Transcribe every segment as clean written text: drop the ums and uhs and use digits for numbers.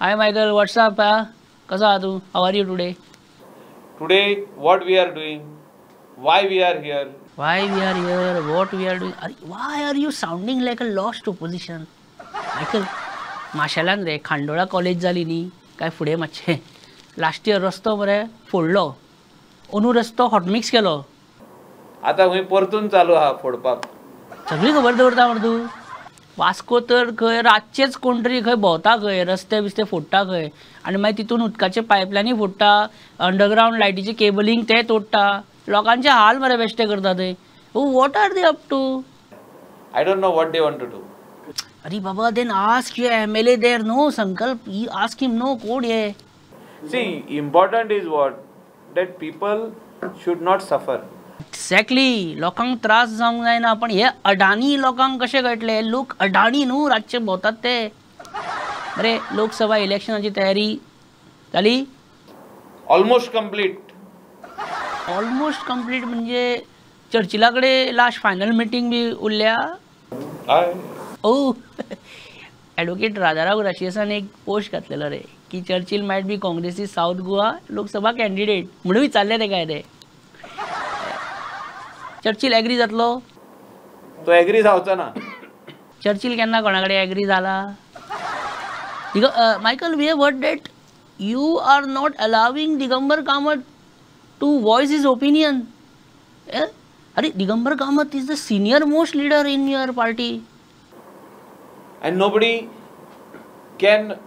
Hi Michael, what's up? कसो आहा तूं? How are you today? Today what we are doing, why we are here, why we are here, what we are doing. Why are you sounding like a lost opposition Michael? माशेलान रे Khandola college जाली न्ही काय फुडें मातशें last year रस्तो मरे फोडलो, अंदू रस्तो हॉटमिक्स केलो, आतां खंय परतून चालू आहा फोडपाक. सगळी खबर दवरता मरे तूं. वास्को तर खंय रातचेच कोण तरी खंय भोंवता खंय, रस्ते बिस्ते फोडटा खंय, आनी मागीर तितून उदकाचे पायपलायनी फोडटा, अंडरग्रावंड लायटीचे केबलिंग ते तोडटा, लोकांचे हाल मरे बेश्टे करता ते. What are they up to? I don't know what they want to do. अरे बाबा, then ask your MLA there no, Sankalp, you ask him no, कोण हे? See, important is what that people should not suffer. Exactly, लोकांक त्रास जावंक जायना, पण हे अडाणी लोकांक कशें कळटलें? लोक अडाणी न्हू, रातचे भोंवतात ते. बरें, लोकसभा इलेक्शनाची तयारी जाली? Almost complete. Almost complete म्हणजे चर्चिला कडेन लास्ट फायनल मिटींग बी उरल्या? हय. ओ एडवोकेट राजाराव ग्राशियसान एक पोस्ट घातलेलो रे की चर्चिल मायट बी काँग्रेसी सावथ गोवा लोकसभा कॅन्डिडेट म्हणून विचारलें ते काय ते. चर्चिल एग्री जातलो? तो एग्री जावचो ना. चर्चिल केन्ना कोणा कडेन एग्री जाला? Michael, we have heard that you are not allowing Digambar Kamat to voice his opinion. अरे Digambar Kamat is the senior most leader in your party. And nobody can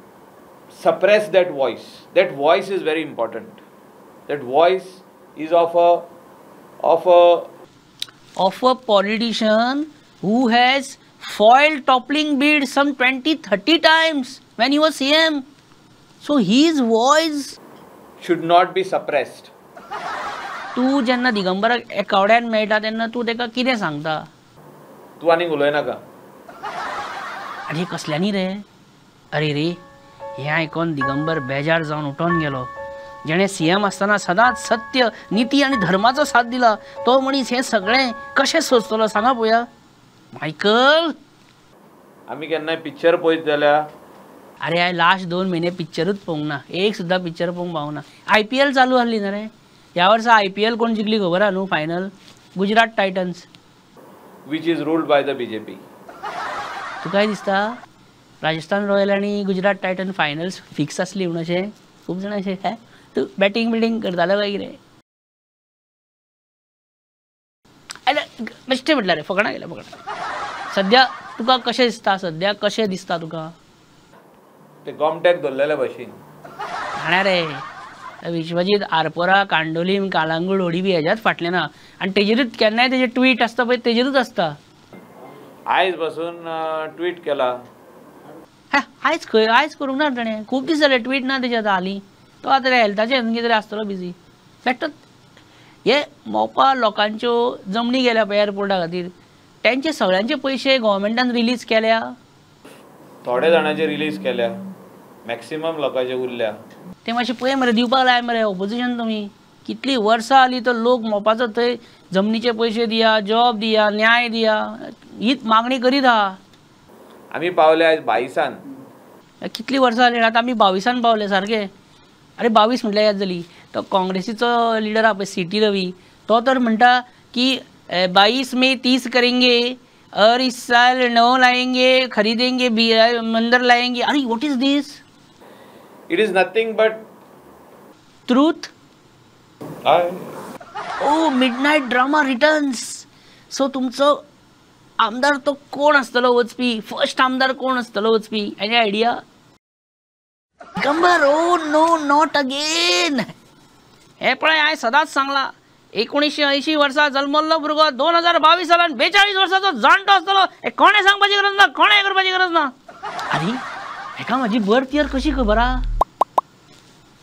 suppress that voice. That voice is very important. That voice is of a politician who has foiled toppling bid some 20-30 times when he was CM. So his voice should not be suppressed. तूं जेन्ना दिगंबराक एकावड्यान मेळटा तेन्ना तूं तेका कितें सांगता? तूं आनीक उलयनाका. अरे कसल्यांनी रे? अरे रे, हें आयकोन दिगंबर बेजार जावन उठोन गेलो. जेणें सीएम आसतना सदांच सत्य, निती आनी धर्माचो साथ दिला तो मनीस हें सगळें कशें सोंसतलो सांगा पळोवया. मायकल, आमी केन्नाय पिक्चर पळयत जाल्यार? अरे हांवें लास्ट 2 म्हयने पिक्चरूच पळोवंक ना, एक सुद्दां पिक्चर पळोवंक पावना. IPL चालू आसली न्ही रे ह्या वर्सा. IPL कोण जिखली खबर आहा न्हू? Final Gujarat Titans, which is ruled by the BJP. तुकाय दिसता राजस्थान रॉयल आनी गुजरात टायटन फायनल्स फिक्स आसली म्हणून अशें खूब जाणां अशें तूं बॅटींग बिटींग करतालो काय कितें? बेश्टें म्हटल्यार रे, फकणां केल्या फकणां. सद्या तुका कशें दिसता? सद्या कशें दिसता तुका? ते गोमट्याक धरलेले भशेन. जाणा रे, विश्वजीत आरपोरा, कांडोलीम, कालांगूट, होडी बी हेज्याच फाटलें ना, आनी तेजेरूच केन्नाय तेजे ट्वीट आसता पळय तेजेरूच आसता. आयज बसून ट्वीट केला. आयज खंय? आयज करूंक ना ताणें, खूब दीस जाले ट्वीट ना तेजे आतां हालीं. तो आतां हेल्थाचें कितें तरी आसतलो बिजी. बेश्टोच हे मोपा लोकांच्यो जमनी गेल्या पळय एअरपोर्टा खातीर, तेंचे सगळ्यांचे पयशे गव्हर्मेंटान रिलीज केल्या. थोडे जाणांचे रिलीज केल्या, मॅक्सिमम लोकांचे उरल्या. ते मातशें पळय मरे, दिवपाक लाय मरे ओपोजिशन तुमी. कितली वर्सां आली तो लोक मोपाचो थंय जमनीचे पयशे दिया, जॉब दिया, न्याय दिया, हीच मागणी करीत आहा. आमी पावले आयज 22. कितली वर्सां जाली आतां आमी 22 पावले सारके. अरे 22 म्हटल्यार याद जाली, तो काँग्रेसीचो लिडर आहा पळय सी.टी. रवी, तो तर म्हणटा की 22 में 30 करेंगे और इस साल 9 लाएंगे, खरीदेंगे, मंदिर लाएंगे. अरे what is this? It is nothing but truth. Oh, midnight drama returns. So तुमचो आमदार तो कोण आसतलो वचपी? फर्स्ट आमदार कोण आसतलो वचपी? Any idea? Digambar. Oh no, not again. हें पळय हांवें सदांच सांगलां, 1980 वर्सा जल्मल्लो भुरगो 2022 सालान 42 वर्साचो जाणटो आसतलो. हें कोणें सांगपाची गरज ना, कोणें करपाची गरज ना. आरे हेका म्हाजी बर्थ इयर कशी खबर आहा?